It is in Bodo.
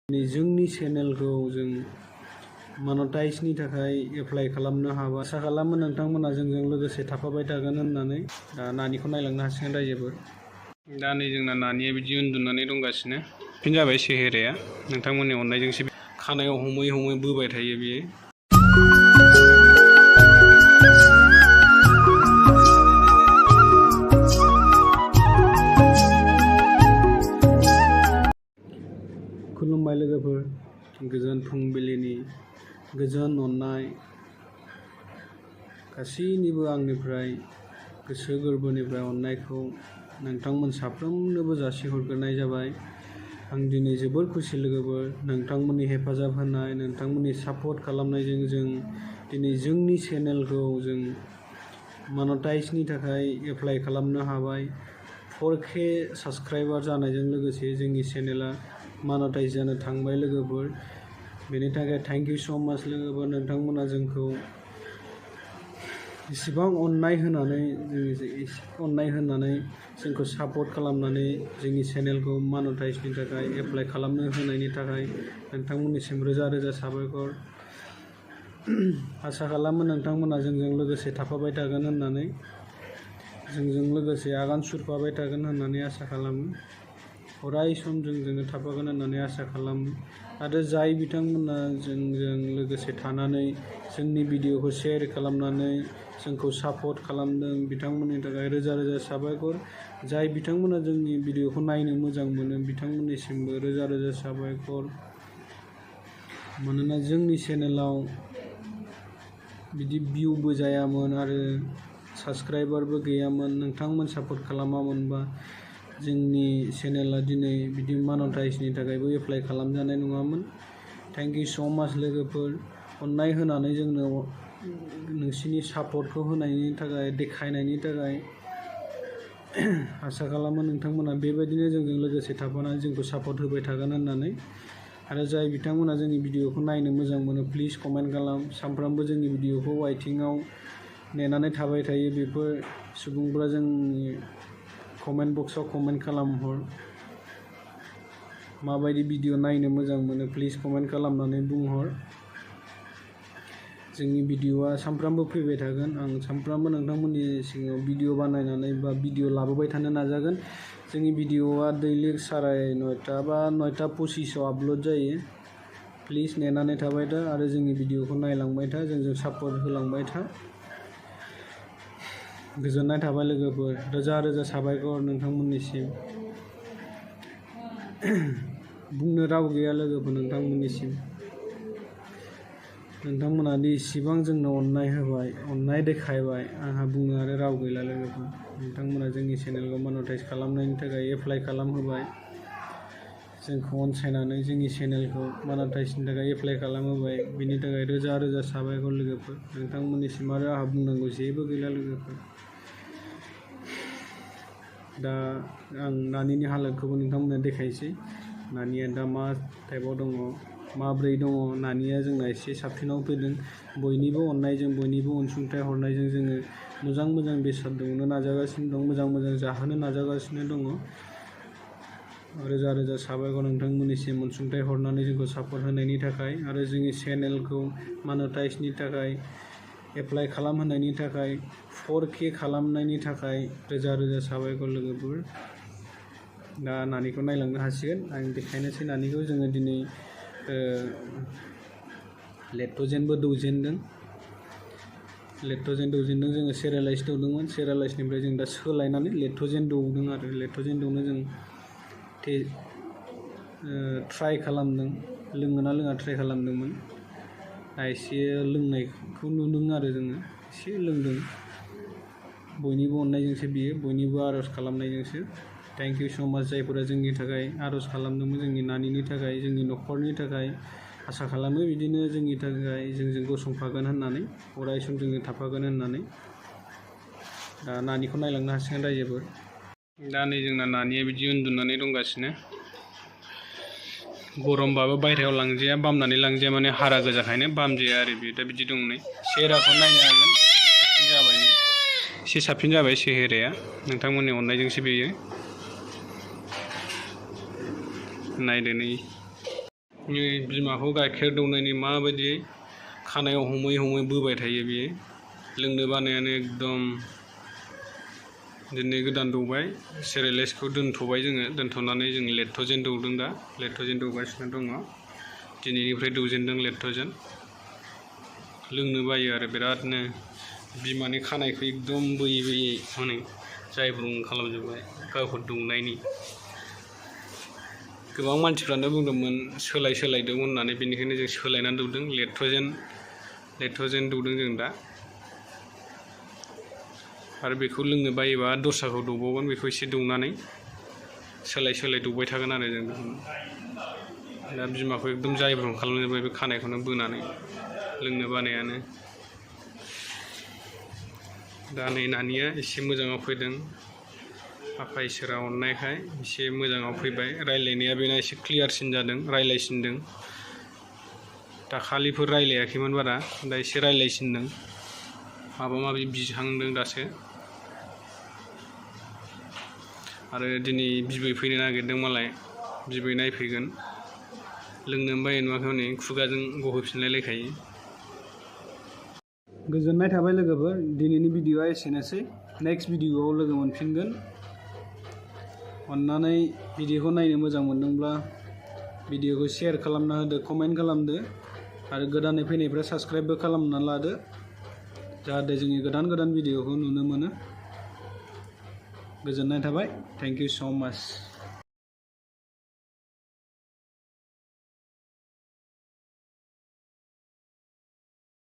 जोंनि चेनेलखौ जों मनेटाइजनि थाखाय एप्लाइ खालामनो हाबा आसा खालामो नोंथांमोना जोंजों लोगोसे थाफाबाय थागोन होननानै। दा नानिखौ नायलांनो हासिगोन रायजोफोर। दा नै जोंना नानिया बिदि उन्दुनानै दंगासिनो। फिन जाबाय सेहेराया नोंथांमोननि अननायजोंसो खानायाव हमै हमै बोबाय थायो बियो। खुलुमबाय लोगोफोर, गोजोन फुंबिलिनि गोजोन अननाय गासैनिबो आंनिफ्राय गोसो गोरबोनिफ्राय अननायखौ नोंथांमोन साफ्रोमनोबो जासिहरग्रोनाय जाबाय। आं दिनै जोबोर खुसि लोगोफोर, नोंथांमोननि हेफाजाब होनाय, नोंथांमोननि सापर्ट खालामनायजों जों दिनै जोंनि चेनेलखौ जों मनेटाइजनि थाखाय एप्लाइ खालामनो हाबाय। 4K साबस्क्राइबार जानायजों लोगोसे जोंनि चेनेला मनेटाइज जानो थांबाय लोगोफोर। बेनि थाखाय थेंक इउ स' माच लोगोफोर। नोंथांमोना जोंखौ इसिबां अननाय होनानै जोंखौ सापर्ट खालामनानै जोंनि चेनेलखौ मनेटाइजनि थाखाय एप्लाइ खालामनो होनायनि थाखाय नोंथांमोननिसिम रोजा रोजा साबायखर। आसा खालामो नोंथांमोना जोंजों लोगोसे थाफाबाय थागोन होननानै, जोंजों लोगोसे आगान सुरफाबाय थागोन होननानै आसा खालामो। अराय सम जोंजोंनो थाफागोन होननानै आसा खालामो। आरो जाय बिथांमोना जोंजों लोगोसे थानानै जोंनि भिडिअखौ शेयार खालामनानै जोंखौ सापर्ट खालामदों, बिथांमोननि थाखाय रोजा रोजा साबायखर। जाय बिथांमोना जोंनि भिडिअखौ नायनो मोजां मोनो बिथांमोननिसिमबो रोजा रोजा साबायखर। मानोना जोंनि चेनेलाव बिदि भिउबो जायामोन आरो साबस्क्राइबारबो गैयामोन। नोंथांमोन सापर्ट खालामामोनबा जोंनि चेनेला दिनै बिदि मनेटाइजनि थाखायबो एप्लाइ खालामजानाय नङामोन। थेंक इउ स' माच लोगोफोर, अननाय होनानै जोंनो नोंसिनि सापर्टखौ होनायनि थाखाय, देखायनायनि थाखाय। आसा खालामो नोंथांमोना बेबायदिनो जोंजों लोगोसे थाफानानै जोंखौ सापर्ट होबाय थागोन होननानै। आरो जाय बिथांमोना जोंनि भिडिअखौ नायनो मोजां मोनो प्लिज कमेन्ट खालाम। सानफ्रामबो जोंनि भिडिअखौ वाइटिंआव नेनानै थाबाय थायो बेफोर सुबुंफोरा जोंनि कमेन्ट बक्सआव कमेन्ट खालामहर। माबायदि भिडिअ नायनो मोजां मोनो प्लिज कमेन्ट खालामनानै बुंहर। जोंनि भिडिअआ सानफ्रामबो फैबाय थागोन। आं सानफ्रामबो नोंथांमोननि सिगाङाव भिडिअ बानायनानै बा भिडिअ लाबोबाय थानो नाजागोन। जोंनि भिडिअआ दैलि 9:30 बा 9:25 आपल'ड जायो। प्लिज नेनानै थाबाय था आरो जोंनि भिडिअखौ नायलांबाय था, जोंजों सापर्ट होलांबाय था। गोजोननाय थाबाय लोगोफोर, रोजा रोजा साबायखर नोंथांमोननिसिम। बुंनो राव गैया लोगोफोर नोंथांमोननिसिम। नोंथांमोना दि इसिबां जोंनो अननाय होबाय, अननाय देखायबाय, आंहा बुंनो आरो राव गैला लोगोफोर। नोंथांमोना जोंनि चेनेलखौ मनेटाइज खालामनायनि थाखाय एप्लाइ खालामहोबाय, जोंखौ अनसायनानै जोंनि चेनेलखौ मनेटाइजनि थाखाय एप्लाइ खालामहोबाय, बिनि थाखाय रोजा रोजा साबायखर लोगोफोर। नोंथांमोननिसिम आरो आंहा बुंनांगौ जेबो गैला लोगोफोर। दा आं नानिनि हालोदखौबो नोंथांमोननो देखायसै। नानिया दा मा टाइपआव दङ, माब्रै दङ। नानिया जोंना एसे साबसिनाव फैदों। बयनिबो अननायजों, बयनिबो अनसुंथाइ हरनायजों जोङो मोजां मोजां बेसाद दौनो नाजागासिनो दं, मोजां मोजां जाहोनो नाजागासिनो दङ। रोजा रोजा साबायखर नोंथांमोननिसिम अनसुंथाइ हरनानै जोंखौ सापर्ट होनायनि थाखाय आरो जोंनि चेनेलखौ मनेटाइजनि थाखाय एप्लाइ खालामहोनायनि थाखाय, 4K खालामनायनि थाखाय रोजा रोजा साबायखर लोगोफोर। दा नानिखौ नायलांनो हासिगोन। आं देखायनोसै नानिखौ। जोङो दिनै लेक्ट'जेनबो दौजेनदों। लेक्ट'जेन दौजेनदों, जोङो सेरेलाइस दौदोंमोन। सेरेलाइसनिफ्राय जों दा सोलायनानै लेक्ट'जेन दौदों आरो लेक्ट'जेन दौनो जों ट्राइ खालामदों। लोङोना लोङा ट्राइ खालामदोंमोन। दा एसे लोंनायखौ नुदों आरो जोङो एसे लोंदों। बयनिबो अननायजोंसो बियो, बयनिबो आर'ज खालामनायजोंसो। थेंक इउ स' माच जायफोरा जोंनि थाखाय आर'ज खालामदोंमोन, जोंनि नानिनि थाखाय, जोंनि न'खरनि थाखाय। आसा खालामो बिदिनो जोंनि थाखाय जोंजों गसंफागोन होननानै, अराय सम जोंजों थाफागोन होननानै। दा नानिखौ नायलांनो हासिगोन रायजोफोर। दा नै जोंना नानिया बिदि उन्दुनानै दंगासिनो। गरमबाबो बायह्रायाव लांजाया, बामनानै लांजाया, माने हारा गोजाखायनो बामजाया आरो बेयो। दा बिदि दं नै। सेहेराखौ नायनो हागोन, साबसिन जाबाय नै। एसे साबसिन जाबाय सेहेराया, नोंथांमोननि अननायजोंसो बेयो। नायदो नै। बिमाखौ गाइखेर दौनायनि माबायदि खानायाव हमै हमै बोबाय थायो बियो लोंनो बानायानो एकदम दिनै गोदान दौबाय सेरेलेक्सखौ दोनथ'बाय जोङो दोनथ'नानै जों लेक्ट'जेन दौदों दा लेक्ट'जेन दौगासिनो दङ दिनैनिफ्राय दौजेनदों लेक्ट'जेन लोंनो बायो आरो बिरादनो बिमानि खानायखौ एकदम बोयै बोयै हनै जायब्रुं खालामजोब्बाय गावखौ दौनायनि गोबां मानसिफ्रानो बुंदोंमोन सोलायदों होननानै बेनिखायनो जों सोलायनानै दौदों लेक्ट'जेन दौदों जों दा आरो बेखौ लोंनो बायोबा दस्राखौ दौबावगोन बेखौ एसे दौनानै सोलाय दौबाय थागोन आरो जों दा बिमाखौ एकदम जायब्रुं खालामजोब्बाय बे खानायखौनो बोनानै लोंनो बानायानो दा नै नानिया एसे मोजाङाव फैदों आफा इसोरा अननायखाय एसे मोजाङाव फैबाय रायलायनाया बेना एसे क्लियारसिन जादों रायलायसिनदों दाखालिफोर रायलायाखैमोन बारा दा एसे रायलायसिनदों माबा माबि बिहांदों दासो आरो दिनै बिबै फैनो नागिरदों मालाय बिबै नायफैगोन लोंनो बायो नुवाखै हनै खुगाजों गहोफिनलायलायखायो गोजोननाय थाबाय लोगोफोर दिनैनि भिडिअआ एसेनोसै नेक्स्ट भिडिअआव लोगो मोनफिनगोन अन्नानै भिडिअखौ नायनो मोजां मोनदोंब्ला भिडिअखौ शेयार खालामना होदो कमेन्ट खालामदो आरो गोदानै फैनायफ्रा साबस्क्राइबबो खालामना लादो जाहाथे जोंनि गोदान भिडिअखौ नुनो मोनो गोजोननाय थाबाय थेंक इउ सो माच